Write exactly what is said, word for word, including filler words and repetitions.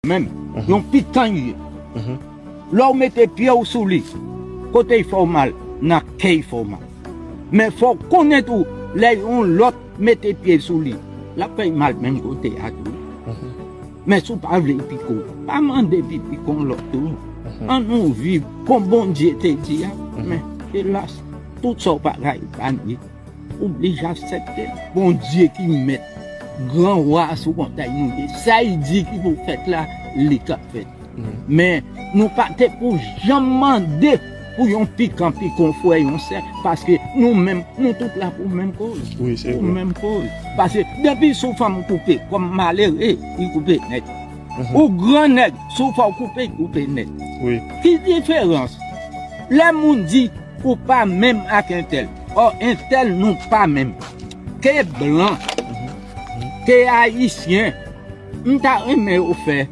menm, yon pikan li ye. Lè w mete pye w sou li, kote l fè w mal, nan kè l fè w mal. Men fò w konnen tou, lè yon lòt mete pye sou li, l ap fè l mal menm kote a tou. Men si w pa vle l pike w, pa mande pou l pike yon lòt tou. Ann nou viv kon Bondye te di a. Men, elas, tout sa w pa ka epanye, ou blije aksepte. Bondye ki mèt, gran wa sou montay nou ye. Sa l di ki pou fèt la, li ka fèt. Men nou pa te pou janm mande pou yon pikan pike yon frè, yon sè, paske nou menm, nou tout la pou menm koz. Wi, se pou vre. Menm koz. Paske depi sou fanm koupe, kòm malere, li koupe nèt. Ou gran nèg, sou fò koupe, koupe nèt. Wi. Ki diferans? Lè moun di ou pa menm ak entèl, ò, entèl nou pa menm. Ke blan, ke ayisyen, m ta renmen yo fè